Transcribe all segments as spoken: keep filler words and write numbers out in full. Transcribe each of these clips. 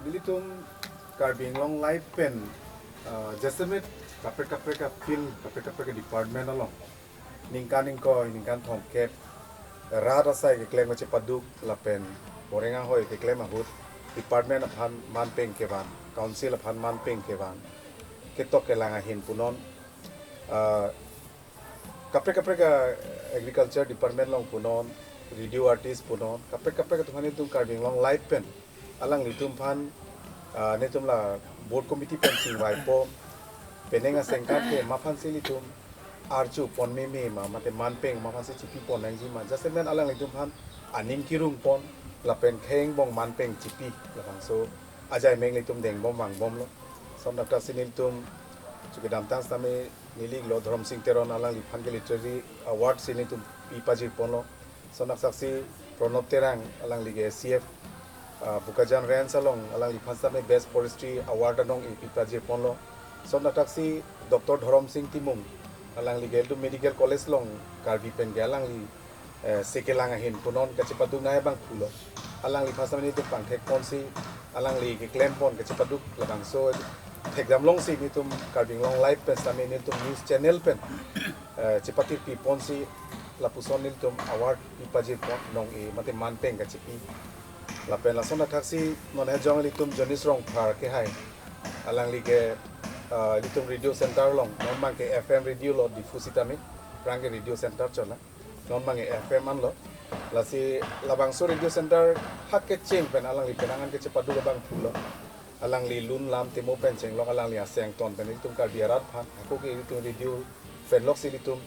Nelitum Karbi Anglong Live pen, ah, jasemet kaprek kaprek a-field, kaprek kaprek a-department along ningkan ingkoi, ningkan thomkep rat asai keklem kachepaduk lapen moreng ahoi keklem ahut department aphan manpeng kevang, council aphan manpeng kevang, ketok kelang ahin punon, ah, kaprek kaprek a-agriculture department along punon, radio artist punon, kaprek kaprek atum aphan nelitum Karbi Anglong Live pen alanglitum aphan, ah, nelitum la board committee pen chingvaipo, penang asengkan ke ma aphansi nelitum arju pon meme ma, mate manpeng ma aphansi chipi pon nangji ma, jasemet alanglitum aphan aning kerung pon lapen khei angbong manpeng chipi, labangso ajai mek nelitum dengbom vangbomlo. Lason thakthak si nelitum chu kedamtang sitame neli iklo Dhorom Sing Teron, alangliphan ke literary award si nelitum pi pajir ponlo. Lason thakthak si Pranab Terang, alangli ke S C F, ah, Bokajan Range along alangliphan sitame best forestry award anong-e pi pajir ponlo. Lason thakthak si Doctor Dhorom Sing Timung, alangli ke ilitum medical college along Karbi pen ke alangli, eh, sekelang ahin punon kachepaduk nai abangphulo. Alangliphan sitame nelitum pangthek ponsi alangli keklem pon kachepaduk, labangso thekdam longsi nelitum Karbi Anglong Live pen sitame nelitum news channel pen, eh, chepatirpi ponsi lapuson nelitum award pi pajir pon nong-e mate manpeng kachipi. Lapen lason thakthak si non hejong ilitum Jonis Rongphar ke hai, alangli ke, eh, ilitum radio center along, non abang ke F M radio lo Diphu sitame, aphrang ke radio center chotlo, non abang ke F M anlo. Lasi labangso radio center hak kecheng pen alangli penang an kachepaduk abangphulo. Alangli lun lam temo pen chenglok, alangli aseng ton pen ilitum Karbi arat aphan, ako ke ilitum radio pen loksi ilitum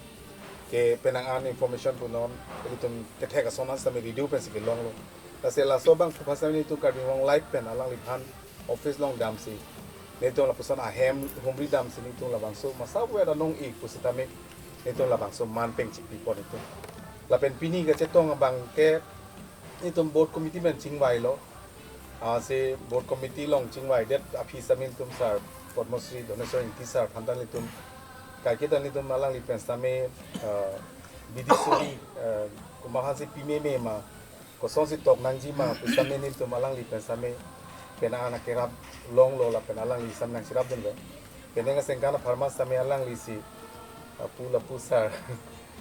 ke penang an information punon, ilitum kethek ason an sitame radio pensi kelonglo. Lasi laso abangphu aphan sitame nelitum Karbi Anglong Live pen alangliphan office along damsi, nelitum lapuson ahem humri damsi nelitum labangso masa weda nong-e pusitame nelitum labangso manpeng chipi pon nelitum. Lapen pini kachetong abang ke nelitum board committee pen chingvailo. Ah, si board committee along chingvaidet aphi sitame nelitum Sir Padma Shri Dhoneswar Ingti sir aphan ta nelitum kaiketa nelitum alangli pen sitame, ah, bidi suri, ah, komat aphansi pi meme ma, kosonsi tok nangji ma pu sitame nelitum alangli pen sitame penang an akerap longlo lapen alangli sitame nangcherapdunlo. Penang asengkan apharman sitame alanglisi, ah, pu lapu Sir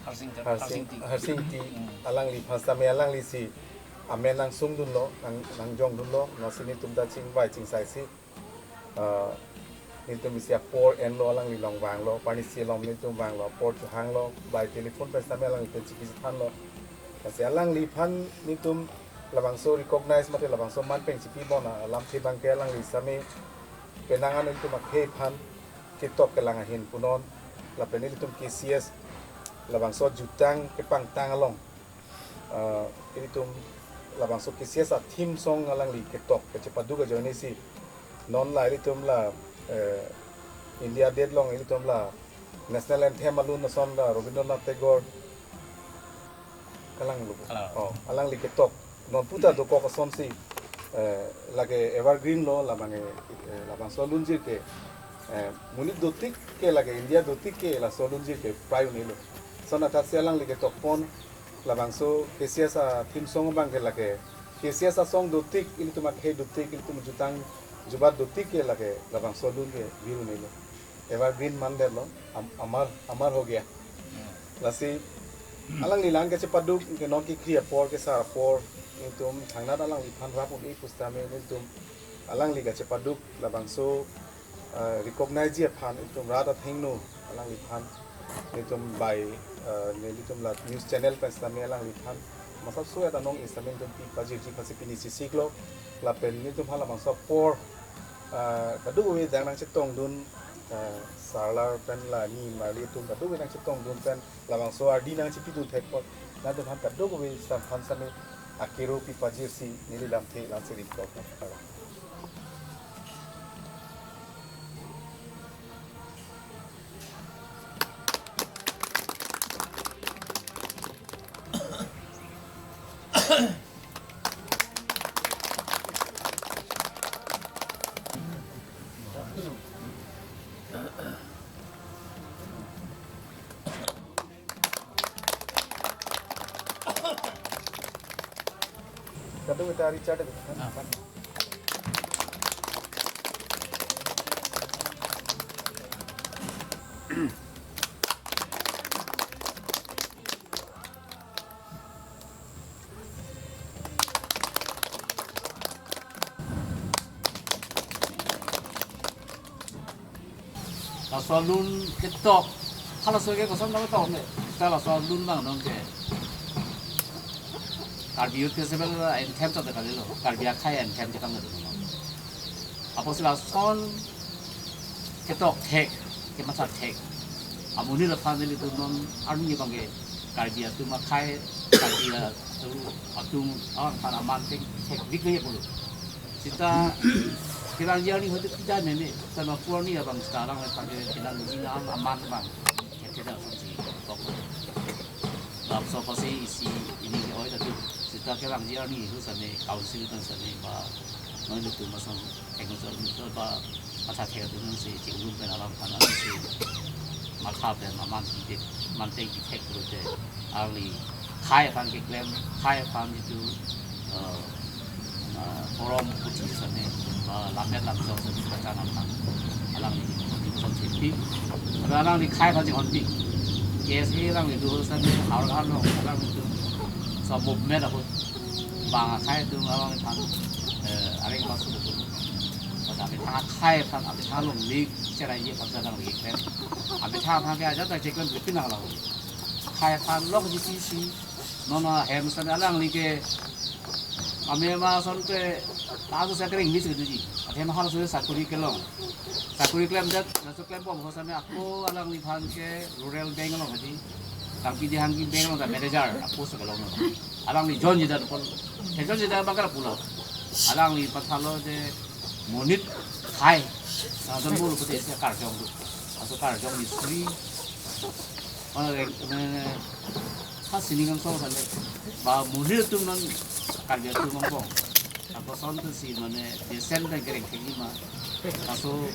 Harsing Ter-, Harsing, Harsing T. Harsing T. Hmm. Alangliphan sitame alanglisi amen nangsungdunlo, nang, nangjongdunlo, lasi nelitum ta chingvai chingsaisi, ah, nelitum isi apor enlo, alangli along vanglo, parnisi along nelitum vanglo, apor chohanglo, by telephone pen sitame alangli pen chikisi thanlo. Lasi alangliphan nelitum labangso recognize mate labangso manpeng chipi pon alamthe abang ke alangli sitame penang an nelitum akhei aphan ketok kelang ahin punon, lapen nelitum K C S labangso jutang kepangtang along, ah, ilitum labangso K C S a-theme song alangli ketok kachepaduk ajoinesi, non la ilitum la, eh, India det along ilitum la national anthem alun ason la Rabindranath Tagore, kalanglo. Ah. Oh, alangli ketok. Non puta dokok asonsi, eh, lake evergreen lo labang, eh, labangso alunjir ke, eh, monit dotik ke lake India dotik ke laso alunjir ke prai un-elo. Lason thakthak si alangli ketok pon labangso K C S a-theme song abang ke lake K C S asong dotik, ilitum akhei dotik, ilitum jutang jubat dotik ke lake labangso alun ke vir un-elo. Evergreen mandetlo, am-, amar, amar ho gaya. Lasi alangli la-an kachepaduk ke non kekri apor, kesar apor, nelitum thangnat alangliphan rap un-e pusitame nelitum alangli kachepaduk labangso, eh, recognize ji aphan nelitum rat athengno alangliphan nelitum by, eh, nelitum la news channel pen sitame alangliphan masap suet anong-e sitame nelitum pi pajirji aphansi pini chesik lo. Lapen nelitum hala labangso apor, eh, kadokave dang nangchetongdun, eh, sarlar pen la ni marli atum kadokave nangchetongdun pen labangso ardi nangchepidun thek apot, nangtum aphan kadokave sitame aphan sitame akero pi pajirsi neli lamthe la-ansi ringkok. Kadung ita Richard. Laso alun ketok. Halaso ke koson nang ketok ne. Seta laso alun abang nong ke Karbi Youth Festival anthem chot kalilo. Karbi akhei anthem chetong ketok nong. Apotsi lason ketok thek, kematha thek. Amonit aphan nelitum non arni abang ke Karbi atum akhei, Karbi atum, atum aphan aman thek thek dik ye pulo. Seta kevangji arni hote pida meme, seta ma pu arni abang seta alangphan ke kevangji aman abang. Ketheda sonsi kok. Lapso pasi isi ini ke oi tadi. Seta kevangji arni hu same council kan same ba nelitum ason thek nusar nusar ba matha thek atum si chingrum pen alam kana si matha pen aman pi man thek pi thek pulote alangli khei aphan keklem, khei aphan jitu, eh, eh, forum kuchi same, eh, lammet lamjong same kachan aphan alangli son thekpi. Lapen alangli khei aphan chinghonpi. K S A alangli do same, har har along alangli do. So movement ahut bang akhei atum alangphan, eh, areng pasu do. Pas amethang akhei aphan, amethang along lik cherai ye pas alangli keklem. Amethang aphan ke ajat ta cheklem pin nang lang. Khei aphan lok ji si si. Non ahem same alangli ke ame ma ason ke ta aso sa kering mis gitu ji. Ahem halaso sakuri kelong. Sakuri klemdet, laso klembom ho same ako alangliphan ke Rural Bank along haji. Tangpi Dihangji Bank along ta manager, ako sa kelong. Alangli join jidat pon. Ke join jidat abang ke ra pulo. Alangli pathalo je monit khei. Nang don bulu pute isi karjong tu. Laso karjong ni sri. Mana reng, mana, ha sining angsong sale. Ba monit atum non Karbi atum angbong. Ako son tu si mane desen dan kereng thekji ma. Laso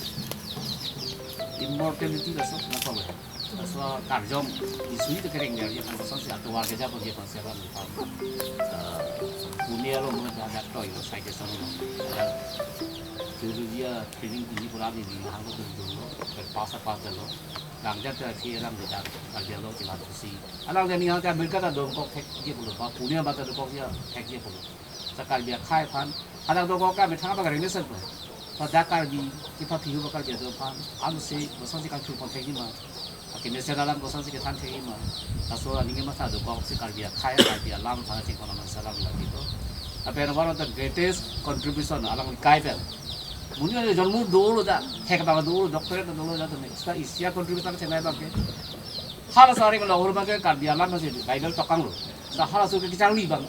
immortality laso na kong. Laso karjong ni sri tu kereng dia dia ako son si atovar keja pon dia pon siapa ni pon. Eh, Pune along mane ada toy lo, sai ke son lo. Ada, dulu dia training ini pura di, di hang tu dulu, berpasa pas lo. Gangjat ta si alam kita, Karbi along si lapu si. Alang jani hang ta America ta dongkok thekji pulo, ba Pune ba ta dongkok ya thekji pulo. Sa Karbi akhei aphan, alang dongkok ka methang ba kering mesen po. Pada Karbi, kipathihu ba Karbi atum aphan, am si, bosan si kangthu pon thekji ma. Aki mesen alam bosan si kethan thekji ma. Laso aning kematha dongkok si Karbi akhei, Karbi alam aphan si kona man salam lagi to. Lapen one of the greatest contribution alangli khei pen. Monit ajon mu dolo da, thek abang dolo, doctorate dolo da tumi. Seta isi a contribution chenai abang ke. Halaso areng lo hur abang ke Karbi alam si Bible tokang lo. Seta halaso ke kechangli abang.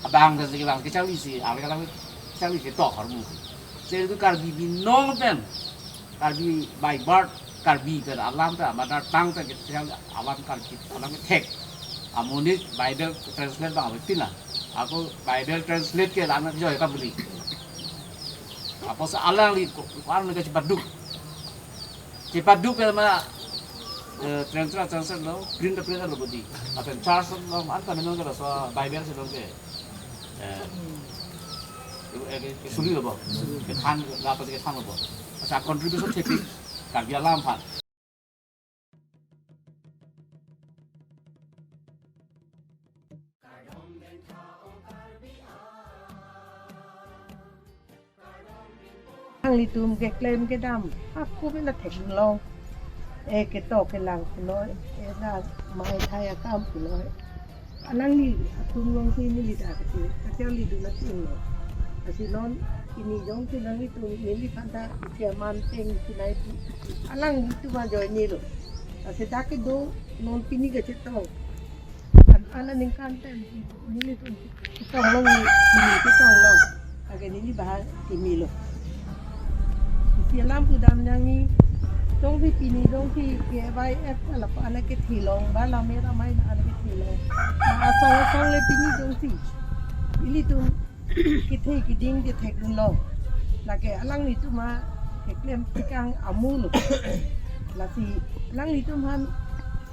Abang ke si abang kechangli si, areng alam kechangli ketok ahormu. Seta Karbi binong pen. Karbi by birth, Karbi pen alam pen, mother tongue pen kechangli alam Karbi, alam ke thek. Amonit Bible translate abang abang pina. Ako Bible translate ke alam ke joy ka buli. Apotsi alangli ko, ko arni ke chepaduk. Chepaduk ke ma, eh, translate, translate lo, print, print lo bodi. Lapen church lo, an kami nong ke laso Bible si nong ke. Eh, eh, ke, ke suri lo bo. Kethan, lapen kethan lo bo. Laso contribution thekpi, Karbi alam aphan. Alanglitum keklem kedam, ako bela theklong. Eh, ketok kelang pulo, eh, na mai thai akam pulo. Alangli atum along si neli ta kati, kati alangli dun atum lo. Lasi non, pini jongsi nanglitum, neliphan ta, isi aman peng sinai pu. Alanglitum ajoine lo. Lasi ta kedo, non pini kachetong. An, an aningkan pen, nelitum chetong long ni, neli chetong long. Lake neli bahar kimi lo. Isi alam pudam nangji, jongsi pini, jongsi K Y F ta lapu anak kethi long, ba lammet amei na anak kethi long. Na asong asong le pini jongsi. Ilitum kethe keding kethek dun long. Lake alanglitum akeklem tikang amu lo. Lasi alanglitum aphan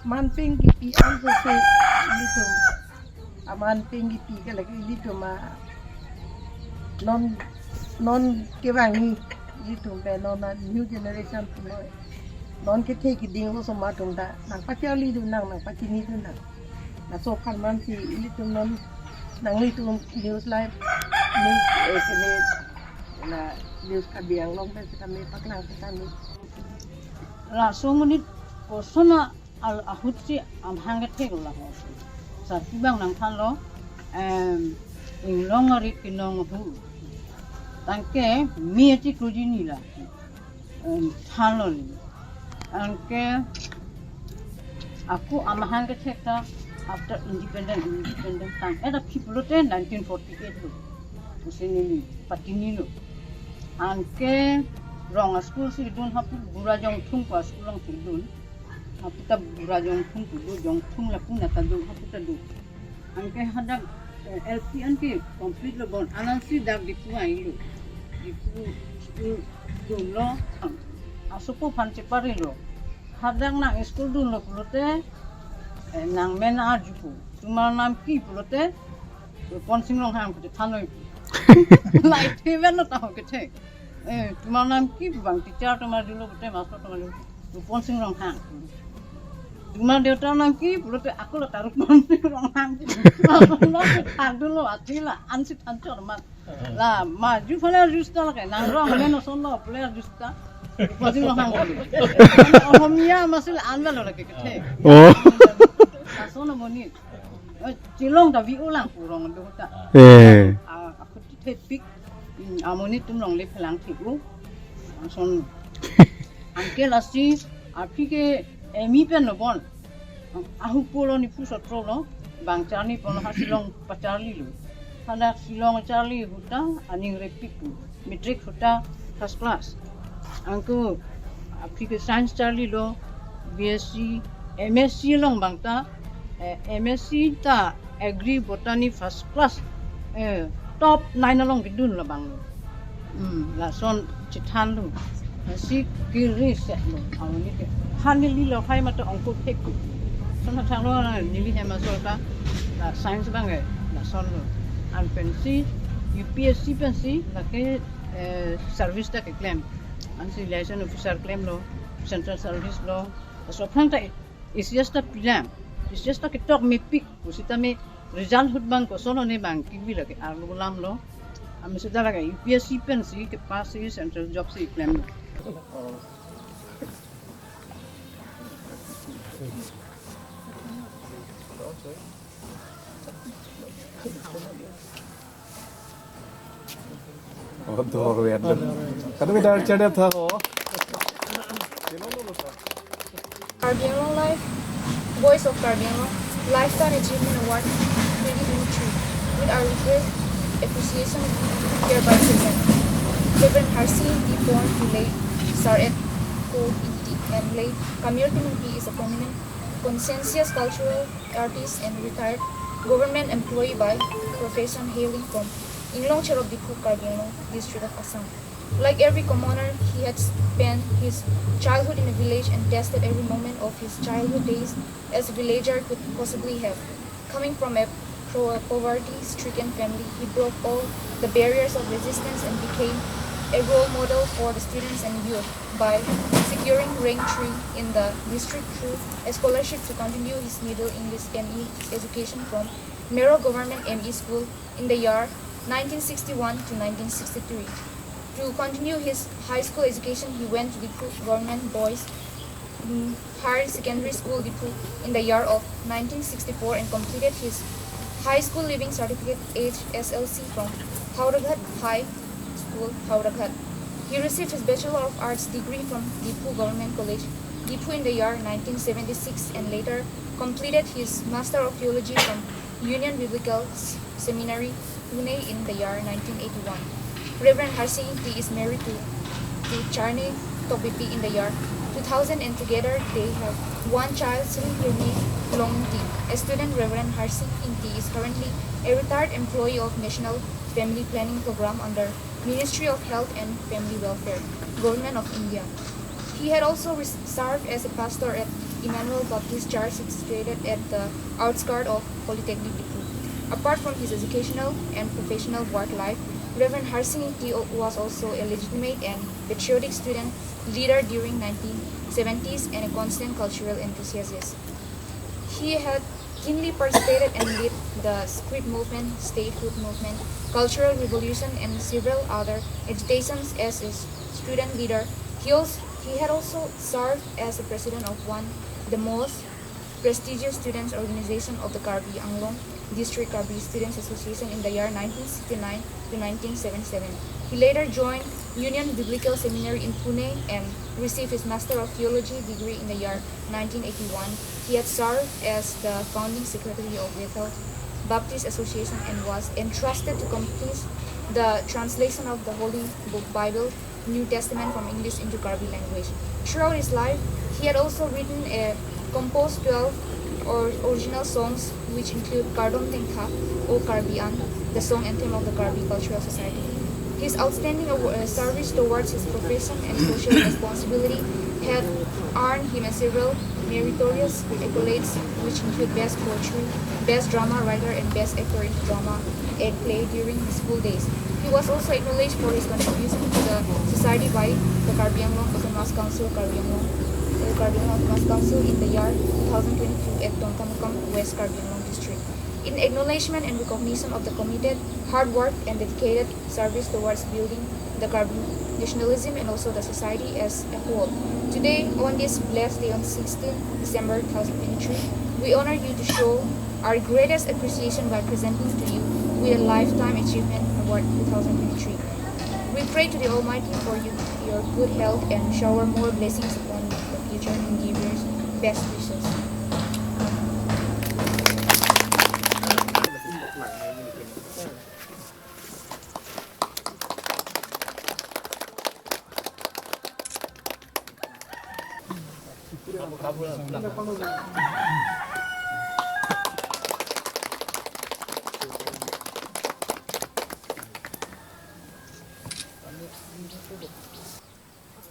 man peng kipi an so se ilitum aman peng kipi ke lake ilitum a Non, non kevangji, ilitum pen non a new generation pen noi. Non kethe keding lo osomar atum ta nangpacharlidun nang, nangpachinidun nang. Laso aphan man si ilitum non, nanglitum News Live, news, eh, kene, la News Karbi Anglong pen sitame paklang sitame. Laso amonit koson a al ahut si amahang kethek lo laho. Sarpi abang nangthanlo, em, inglong arit kinong hu. Tangke me achiklo jini la, em, thanlo li. Anke ako amahang kethek ta after independent, independent tang. Eta phi pulote nineteen forty-eight lo. Pusi neli patinilo. Anke rong a-school si dun hapu Bura Jongthung pu a-school along si dun. Hapu ta Bura Jongthung pu do, Jongthung lapu na ta do, hapu ta do. Anke hadak, eh, L P anke complete lo bon. Anansi dak Diphu ailo. Diphu school dunlo. Asopo aphan cheparilo. Hadak nang school dunlo pulote, eh, nang men arjupo. Tomar nam ki pulote, Rupon Sing Ronghang pulote thanoi. Lai theven lo taho kethe. Eh, tomar nam ki pu abang teacher tomar dunlo pulote, master tomar dunlo. Rupon Sing Ronghang. Tomar deotar nam ki pulote ako la ta Rupon Sing Ronghang. Master lo thak dunlo atila ansi thanchor mat. La maju phala arjusta lake nang rong men osonlo pule arjusta. Rupon Sing Ronghang pulo. Ohomia masil anvelo lake kethe. Oh. Lason amonit. Eh, chilong ta vi ulang pu rong do ta. Eh. Ah, ako thepik. Hmm, amonit atum longle phelang thik u. Lason anke lasi aphi ke M E pen lo bon. Ahupo lo niphusotro lo, bang charli ponlo ha Shillong pacharlilo. Hadak Shillong charli ahut ta aning repik pu. Matric ahut ta first class. Anke aphi ke science charlilo, B S C, M S C along abang ta, eh, M S C ta agri botany first class, eh, top nine along kedun labang lo. Hmm, lason chethanlo. Si kiri set lo. Amonit ke. Ha neli lo hai mata ongko thek. Son ha thang lo na neli hem asol ta. La science abang eh. Lasonlo. An pensi U P S C pensi lake, eh, service ta keklem. Ansi liaison officer klemlo. Central service lo. Laso aphrang ta A C S ta pilang. A C S ta ketok mepik. Pusitame result ahut abang koson lo ne abang kibi lake arlo lam lo. Ami sudah lake U P S C pensi kepass si central job si klemlo. Oh, dor wen. Kami dar chade tha ho. Karbi Anglong Live, Voice of Karbi Anglong, Lifetime Achievement Award twenty twenty-three, with our regret, appreciation, hereby present. Reverend Harsing D. Born Pillai, Sar at Co. Inti, and late Kamir Timungpi is a prominent, conscientious cultural artist and retired government employee by profession, hailing from Inglong Cherop Diphu, Karbi Anglong District of Assam. Like every commoner, he had spent his childhood in a village and tested every moment of his childhood days as a villager could possibly have. Coming from a pro-, poverty-stricken family, he broke all the barriers of resistance and became a role model for the students and youth by securing rank three in the district through a scholarship to continue his Middle English M E education from Mero Government M E School in the year nineteen sixty-one to nineteen sixty-three. To continue his high school education, he went to Diphu Government Boys, mm, Higher Secondary School, Diphu, in the year of nineteen sixty-four and completed his high school leaving certificate, H S L C, from Howraghat High School, Howraghat. He received his Bachelor of Arts degree from Diphu Government College, Diphu, in the year nineteen seventy-six and later completed his Master of Theology from Union Biblical S-, Seminary, Pune, in the year nineteen eighty-one. Reverend Harsing Ingti is married to, to Charne Tokbipi in the year two thousand, and together they have one child, Sri Hirni Longti. A student, Reverend Harsing Ingti is currently a retired employee of National Family Planning Program under Ministry of Health and Family Welfare, Government of India. He had also res-, served as a pastor at Emmanuel Baptist Church, situated at the outskirts of Polytechnic Diphu. Apart from his educational and professional work life, Reverend Harsing Ingti was also a legitimate and patriotic student leader during nineteen seventies and a constant cultural enthusiast. He had keenly participated and led the Script Movement, Statehood Movement, Cultural Revolution, and several other agitations as a student leader. He also, he had also served as the president of one the most prestigious students organization of the Karbi Anglong District, Karbi Students Association, in the year nineteen sixty-nine to nineteen seventy-seven. He later joined Union Biblical Seminary in Pune and received his Master of Theology degree in the year nineteen eighty-one. He had served as the founding secretary of Bethel Baptist Association and was entrusted to complete the translation of the Holy Book Bible New Testament from English into Karbi language. Throughout his life, he had also written a composed twelve or original songs, which include Kardom Tengtha, O Karbi An, the song anthem of the Karbi Cultural Society. His outstanding awa- uh, service towards his profession and social responsibility had earned him a several meritorious accolades, which include Best Poetry, Best Drama Writer, and Best Actor in Drama and Play during his school days. He was also acknowledged for his contribution to the society by the Karbi Anglong Autonomous Council, Karbi Anglong, uh, Karbi Anglong Autonomous Council in the year two thousand twenty-two at Dongkamukam, West Karbi Anglong District. In acknowledgement and recognition of the committed hard work and dedicated service towards building the Karbi nationalism and also the society as a whole. Today, on this blessed day, on sixteenth December two thousand twenty-three, we honor you to show our greatest appreciation by presenting to you with a Lifetime Achievement Award two thousand twenty-three. We pray to the Almighty for you, your good health and shower more blessings upon your future endeavors. Best wishes.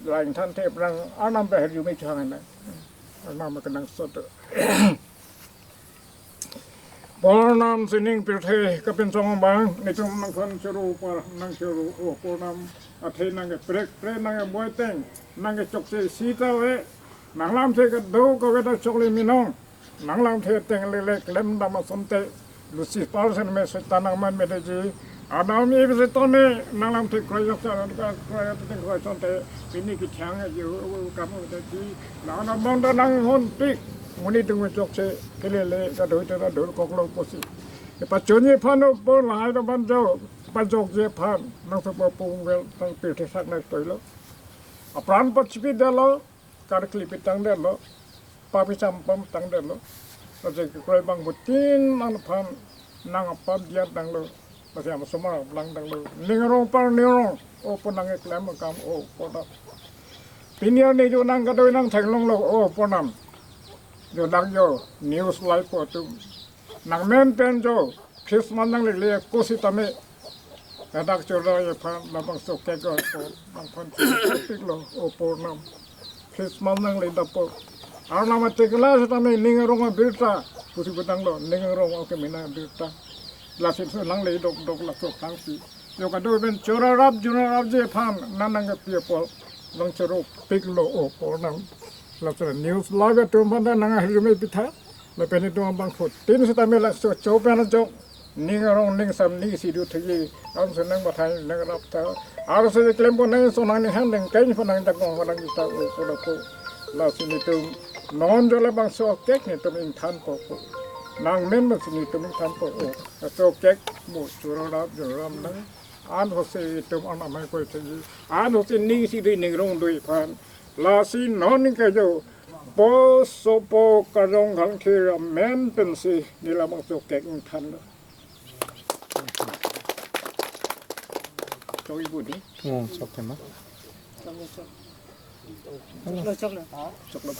Lain than te prang anam behar yumi chang na. Anam kenang sot. Bonam sining pirthe kapinchong abang, netum nangkhan choro par nang choro o bonam athe nangkeprek pre nangkeboiteng nangkechokche sita ve, nanglamthe kedo kave ta chokle minong, nanglamthe tenglele klem dam asonte, Lucifer sen me Satan nangman medeji, Adam Eve setame nanglamthe kroijok sa kroijok te kroisonte, pini kithang ajo kam deji, nang nang bang ta nanghonpik, muni tung chokche kelele kadoi ta dur koklo pusi. Epachunji aphan opo lahai do banjo, pajokji aphan nangsopo pungvel tang pirthe sak nang toilo. Apran pachipi detlo, karkli pitang detlo, papi champam tang detlo. Lasi kekroi bangphutin nangphan nang apap diat tanglo, lasi am somar lang tanglo. Ning arong par ning arong, opo nangkeklem akam opo ta. Pini arni jo nang kadoi nang theklonglo o bonam. Jo dak jo news live po atum. Nangmen pen jo Christmas nanglele ko sitame, ladak choro aphan labangso kekor ko nangphan choro piklo o bonam. Christmas nangle dapo. Arnam atekla sitame ning arong abirta pusi putanglo, ning arong akemena abirta. Lasi so nangle dok dok laso thangsi. Jo kadoi pen choro rap joro rapji aphan nang nangkepi apot nang choro piklo o bonam. Laso news live atum aphan ta nang ahirjume pitha. Lapen itum abangphutin sitame laso cho pen ajok ning arong ning sam ning isi do thekji, ason nang bathai nang rap ta. Arso klempo nang so nang ning hang deng kain pho nang jakong nang kita o ko lapo. Lasi netum non jo labangso kek netum ingthanpo ko. Nangmen bangsi netum ingthanpo o. Laso kek mo choro rap joro rap nang. An hose itum an amai koi thekji. An hose ning isi do ning arong do aphan. Lasi non ke jo. Po sopo karong hang thir amen pensi neli labangso kek ingthanlo. Chok ibu ni. Oh, chok tema. Choklo, choklo. Choklo.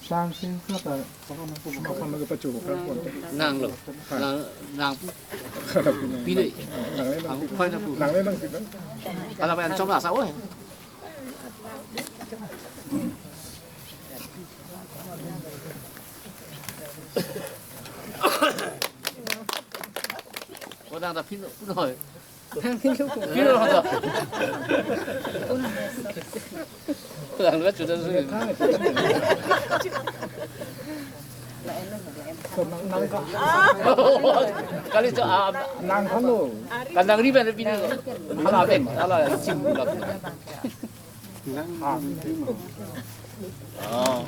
Sang sing kata. Makan lagi pacu kan. Nanglo. Nang, nang. Pili. Nang le nang. Ang kupai na pu. Nang le nang pili. Ala main choklo sa oi. Ko nang ta pin, pin hoi. Kilo hoda. Lang ba chuda su. Kali chu a nang kano. Kanang ri ben pini. Hala ben, hala chim la. Oh.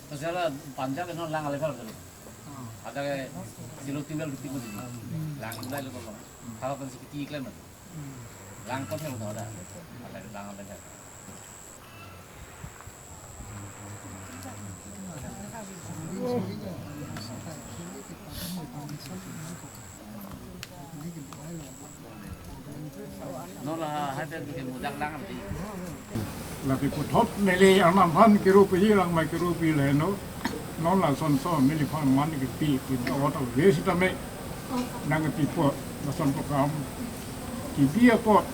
Terus ala panjang kan lang ale phal dulu. Ada ke silo tinggal di timur ini. Lang mulai lo kalau. Kalau kan seperti iklan itu. Lang kau yang udah ada. Ada ke lang ada ke. Non la ha ha pen ke mudak lang di. Lapi puthot neli arnam aphan kiru pi lang mai kiru pi le no. Non lason so neliphan man kipi pi awat awe sitame nangpipo lason program kipi apot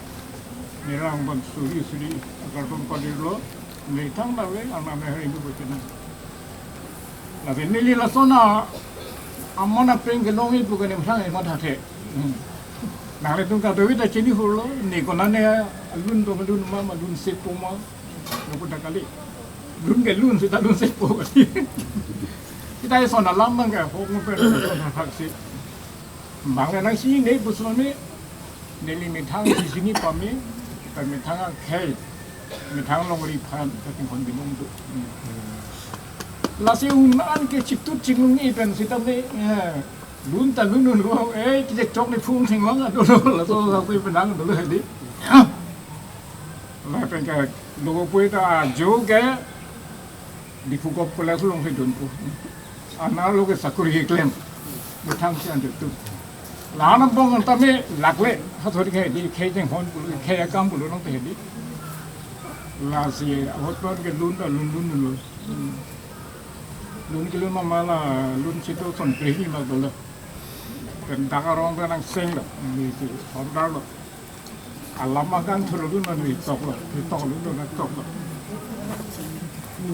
nerang ban suri suri akartum padirlo. Neli thang ta ave, arnam ne hari itu betul. Lapen neli lason a aman apeng kelong ipu kane methang emat hathe. Hmm. Nanglitum kadokave ta chini hurlo, ne konane lun do lun ma ma lun sepo ma. Lo pu ta kali. Lun ke lun seta lun sepo kali. Kita eson alam bang ke hok mo pen eson hak si. Bang le nangsi ne pu soni neli methang si sini pame, ta methang akhei, methang longri aphan kating hon binong do. Lasi un-an ke chitut chinglung-i pen sitame, eh, lun ta lun un lo, eh, kije chok ni phung thing long ado lo, laso sa kui penang do lo hedi. Lapen ke lo pui ta ajo ke Diphu Govt College along si dunpo. Anerlo ke sakuri keklem. Methang si anju tu. La-an angbong tame lakle. Hathori ke di khei jeng hon pulo, khei akam pulo nang te di. Lasi ahut pan ke lun ta lun lun lun. Lun ke lun ma ma la lun sito son prehi ma dolo. Pen dak arong pen angseng lo. Ni si order lo. Alam agang thurlun non ri tok lo, ri tok lo, ri tok lo.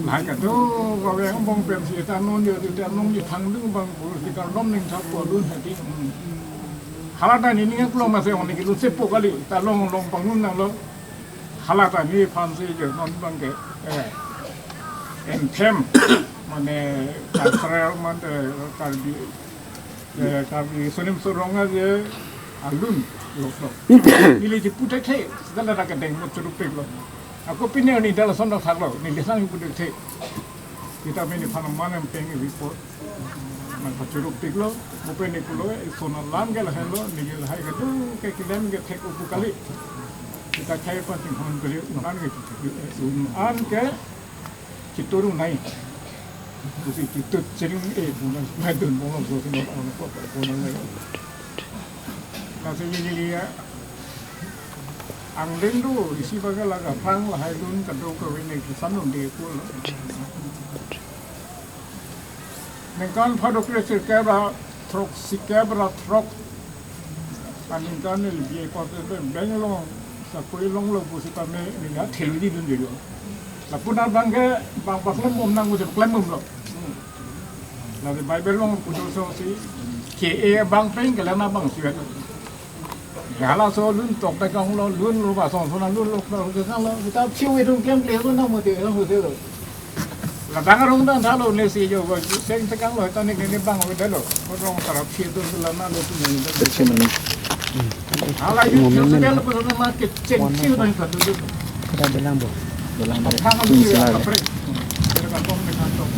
Lahai kadokave angbong pen si ta non yo ta non yo thangdung bang bur si kardom ning thap ko lun hadi. Hala ta ni ning klong masi ong ni lun sepo kali, ta long long pang lun nang lo. Hala ta neliphan si yo non bang ke, eh, anthem, mane cultural mane Karbi Eh, kami sunim surong aja alun lok lok. Neli di putek the, sedang ada kedeng mo churupik lo. Ako pine ni dala son dak thak lo, neli sang putek the. Kita mini panaman yang pengen report. Nang pachurupik lo, mo pene pulo, eh, sona lam ke lahen lo, neli lahai ke tu, ke kilem ke thek upu kali. Kita chai pa ting hon kali, unan ke, unan ke, Chitur nai. Kusi chitur chering eh bulan madun bong so sino ano ko ko nang nai. Kasi ini dia ang lendu isi baga laga pang lahai lun kadokave ne kisan lun de ko. Ningkan phadok le sirkep ra throk sikep ra throk. Aningkan neli B A ko te Bangalore sakuri longlo pusi tame neli ha thelu di dun dilo. Lapu na bang ke bang paklem bom nang udah klem bom lo. Lalu Bible long pujo so si ke e bang peng ke lana bang siwet. Hala so lun tok ta kang lo lun lo ba song so na lun lo ta ke kang lo kita siu itu klem klem lo na mo te lo mo te lo. Ladang arong dan thalo ne si jo ba seng tekang lo ta ne ne bang lo dalo. Ko rong tarap si tu la na lo tu ne. Kecil mana? Hala ju Momen jo mana? Dalo ko na ke ceng One si more. Dan ka tu tu. Kita bilang bo. Bilang bo. Thang lu Sing ya sila. Kapre. Kita ka tong ne ka tong.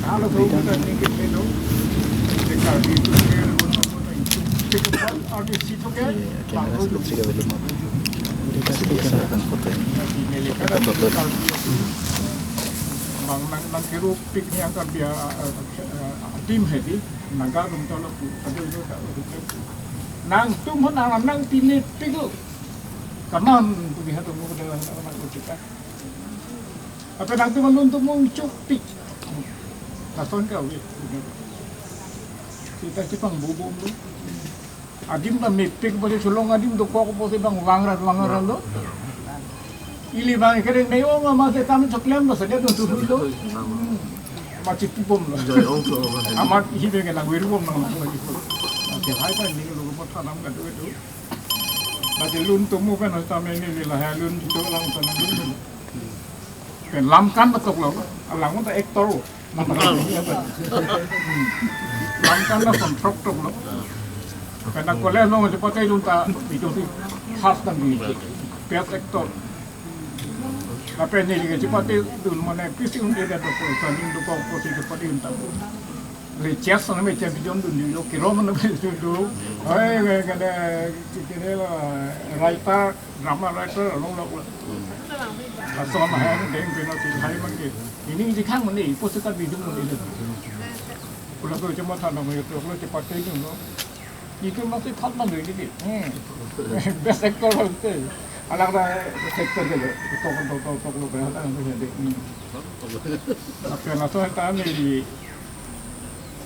Hala so kita ne ke ne lo. Kita di tu ne lo. Kita arti si tu ke. Iya, kamera sih tidak boleh mau. Kita sih bisa akan foto ini. Kita foto. Bang nang nang kiru pik ni angkat dia, eh, eh, adim hedi naga nung talo pu ada itu tak ada itu. Nangtum nang nang tini pigo kanan tu biha tu mau dalam anak kita. Apa nangtum nung tu mau cupik. Kason kau gitu. Kita cipang bubum tu. Adim ta mepik pasi sulong adim dokok pasi bang wangrat wangrat lo. Ili bang kering nei ong ama se kam choklem ba saja tu tu lo. Ama chipu bom lo. Joy ong tu. Ama hi be kena wiru bom nang lagi. Ke hai pa ni lo ko thanam ka tu tu. Ba ke lun tu mu kan ta me ni li lahai lun tu lang ta nang lun. Pen lam kan ba tok lo. Alang ta actor. Lam kan lason throk throk lo. Pen college along chepate dun ta, itu si khas kan di best actor. Lapen neli ke chepate dun mane pisi un ke da to ko saning do ko ko si chepate dun ta. Le chess na me champion dun di lo kiro mane me dun do. Oi ke ke ke writer, drama writer along lo. Lason hai deng pen si hai man ke. Ini ji khang mane ipo se ta video mane le. Pula ko chama than na me to lo chepate dun lo. Itu masih thap na me di. Hmm. Best actor lo te. Alang da sector ke lo. Tok tok tok tok lo ba ta na de. Hmm. Apa na so ta ni di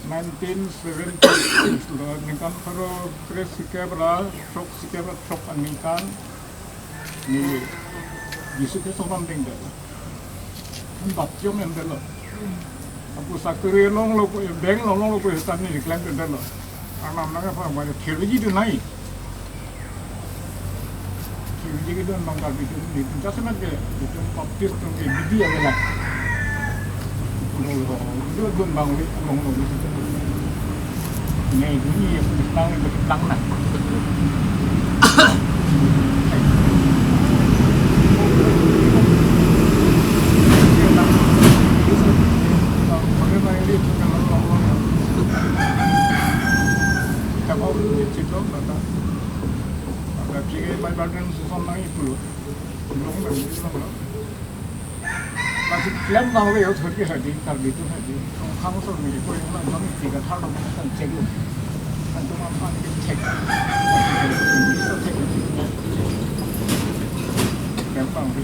nineteen seventy lo ningkan pharo kre-sikep ra throk-sikep ra throk aningkan ni Jisu Khristo nam ding de. Baptisom em de lo. Apu sakuri long lo ko, bank long long lo ko, hitan ni decline de lo. Anam nang apa mana theology tu nai. Theology ke dun bang Karbi tu ni, just met ke, itu Baptist tu ke bidi aja lah. Long lo, itu dun bang li, long lo. Ni dunia yang tang, itu tang na. Masih klem bang ke yo thot ke hadi, Karbi tu hadi. Khang so ni ko yang lang bang tiga thar lo kan cek lo. Kan tu apa ni cek. Klem bang ke.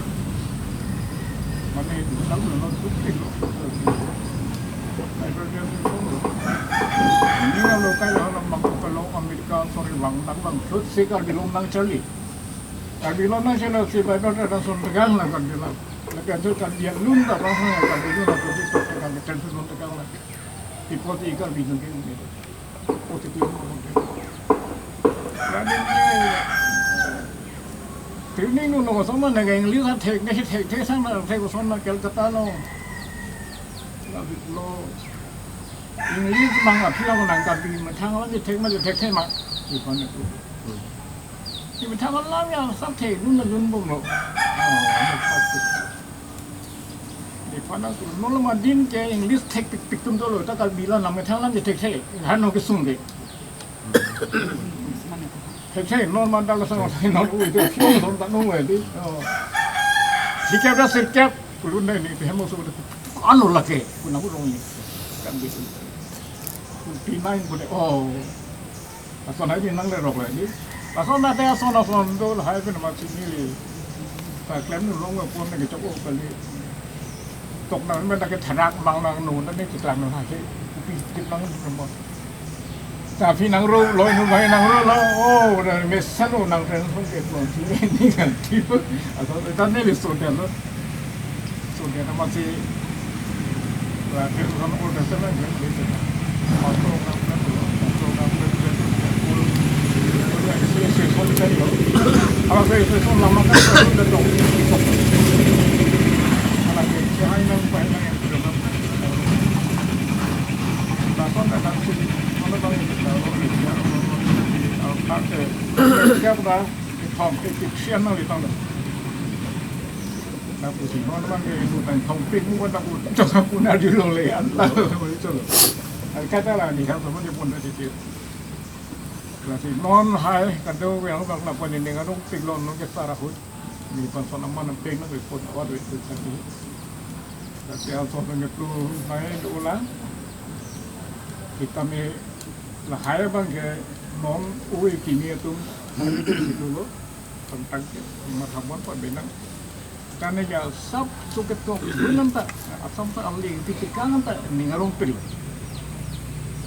Mane dalam lo tu ke lo. Bible dia tu lo. Ini lo kai lo bang ko lo Amerika sorry bang tak bang thot se Karbi lo nang charli. Karbi lo nang charli si Bible dia son tegang la Karbi lo. Lapen tu kan dia lun ta bang hang kan dia lun ta tu tu kan dia kan lun ta kan la. Ipo ti Karbi lun ke ni. Ipo ti lun ta kan. Jadi ni training nu no sama na English a thek ni thek thek sang na thek son na Calcutta lo. Na lo English mang a phila nang Karbi methang la ni thek ma thek thek ma. Ipo ni tu. Ni methang alam ya sa the dun na dun bom lo. Oh, ni phan tu non lo ma din ke English thek pik pik tum dolo ta Karbi la nang methang alam je thek the. Han no ke sung de. Thek the non ma dal sang non u de fiong son ta no we di. Oh. Sikep da sikep. Kulun dai ni pe mo so. Ano lake. Kuna ku rong ni. Kan di. Pi main ku de. Oh. Lason hai di nang le rok le di. Lason na te ason ason do lahai pen ma chini li. Ta klem nu long pon ne ke chok o kali. Tok nang men ta ke tharak mang nang nu na ne chiklang nang ha ke. Pi tip nang nu mo. Ta phi nang ro loi nu bai nang ro lo. O na me san o nang ren son ke pon chini ni kan ti. Ason ta ne le so de lo. So dia nama si, uh, dia orang Old Testament dia, dia cakap. Pastor orang Bible, pastor orang Bible, dia tu dia pun, dia tu dia isi isi son kan lo. Kalau saya isi son lama kan, saya tu dah tahu. Kalau dia cahaya nang, cahaya nang yang sudah kan. Pastor dah tahu sih, mana tahu yang tahu, dia orang, orang, orang, orang, orang, orang, dia apa? Thom, eh, eh, sian nang di tang. Na pusi non mang ke itu kan thom pik mu kan aku jangan pun ada lo le anta. Itu lo. Kata la ni kan semua dia pun dah cicit. Lasi non hai kado yang bang na pon ni ngan pik lo non ke sarahut. Ni pan son aman pik na pon awat itu tadi. Tapi asal tu ngetu mai dola. Kita me lahai bang ke non ui kini atum itu lo. Tentang ke matha bon pa benang. Tane ya sab suket ko bulan ta asam ta ali ti ke kang ta ning arong pil.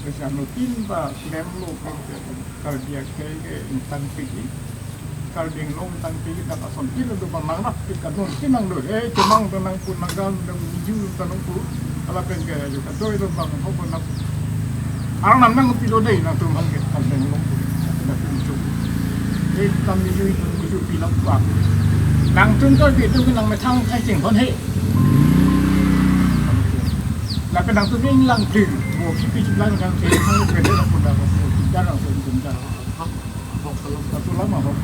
Terus anu tin ta klem lo ke kerja ke ke insan pil. Karbi Anglong tangte dak ason kilo do bang nang nap pik kadon kinang do. Eh, chemang do nang pun nang gam do miju tanong pu. Ala pen ke ajo kadoi do bang ho ko nap. Arnam nang pilo dei nangtum hangke Karbi Anglong pu. Dak miju. Eh, tam miju itu miju pilang kuak. Nangtum Karbi itu nang methang kai cheng hon he. Lapen nangtum inglang pin. Mo kipi chiplang nang ke hang ke de ko da ko. Dar ko. Ahok kalam. Satu lama ahok.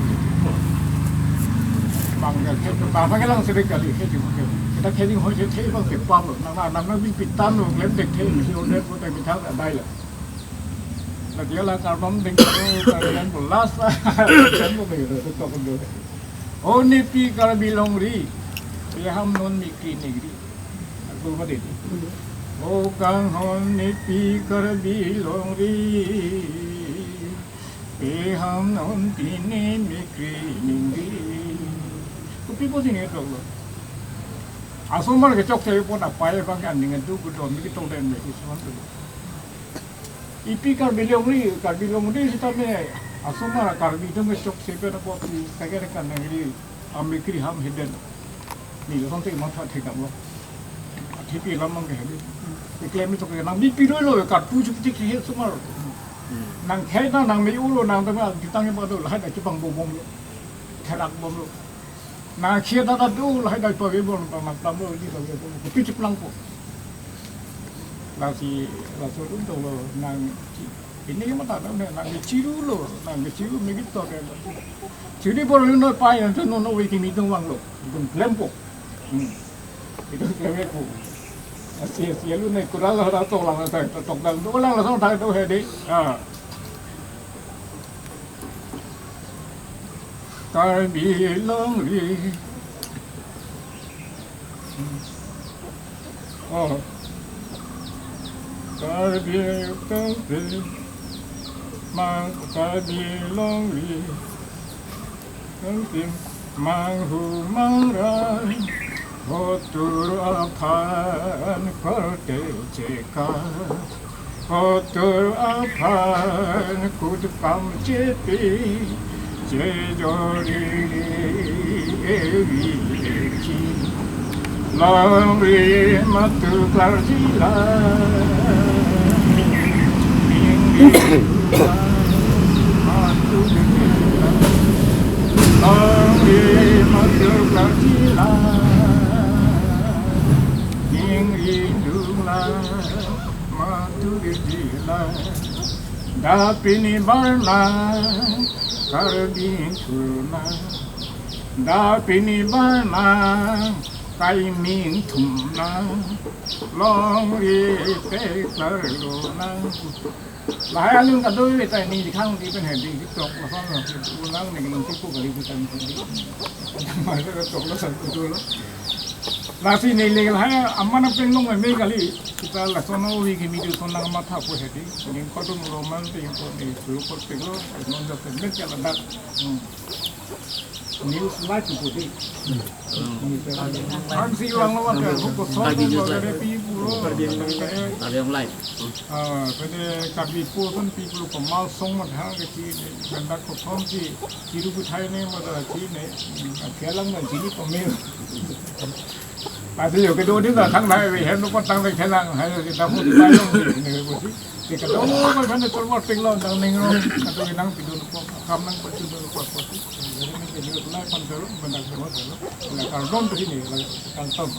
Bang ya, kita bang lagi lang sering kali, kita juga. Kita kali ho je the bang ke pam lo. Nang nang nang bi pitan lo, klem dek the, si order ko tak bithak adai lo. Lagi la karbam deng ko kalian belas. Kan mo ke to ko do. O nepi Karbi longri, peham non mikri ningri. Aku mati. O kanghon nepi Karbi longri. Peham non pini mikri ningri. Kopi pusi ningdok lo. Asomar kechokche pon apai bang aning adu kedo mi ketong den me si suan tu. Ipi Karbi longri, Karbi longri sitame asomar Karbi atum kechokche pen apo pi kagere kan ningri amikri ham heden. Ni lo sampai matha thekam lo. Athipi lam mang ke hedi. Iklem itu ke nang bi pidoi lo, karpu chuk tik he sumar. Nang khei na nang me ulo nang tama ditang ba do lahai da chupang bom bom lo. Therak bom lo. Nang khei da da do lahai da pagi bom bom nang tam lo di pagi bom. Pi chip lang po. Lasi laso dun to lo nang chi. Ini yang mata nang nang chiru lo, nang chiru me gitu ke. Chiru bor lo no pa yang tu no no wiki mi tung wang lo. Tung klempo. Hmm. Itu klempo. Asi asi lu ne kurang lah tok lang sa tok lang do lang lah sang thai do hedi. Ah. Karbi longri. Oh. Karbi tangte mang Karbi longri. Tangte manghu mangrai hotur aphan korte cheka. Kotur aphan kudukam chepi, chejori evi echi. Longri matu klarjila, ningri matu klarjila. Longri matu klarjila, ningri dungla. Matu didila, dapini barna, Karbi thurna, dapini barna, kaiming thumna, longri peklar lona. Lahai alun kadoi ta ni dikhang di pen hedi di tok lo song lo, ulang ni nung tipu kali di kan hedi. Masa tok lo satu lo. Lasi ni le lahai aman pen long me kali. Kita lason o wi kimi tu son nang matha po hedi. Ning kodum lo man te ko ni tu ko te lo. Non da pen me kala dak. Hmm. News live po di. Ang si ulang lo wa ko ko son lo wa kare pi pulo. Karbi Anglong Live. Ah, pede Karbi po son pi pulo ko mal song ma thang ke si ganda ko thom si chiru ku thai ne ma da si ne. Akhia lang na chini pamil. Pasi yo kedo di da thang nai we hem no patang le khelang hai kita hu di pai long di ne ko si. Ke kedo ko kan ne tol wa ping lo dang ning ro. Kedo nang pido ko kam nang pa chu do ko ko si. Jadi ni ke ni ko nai pan tol ban dak ko tol. La kardom tu sini la kan tom.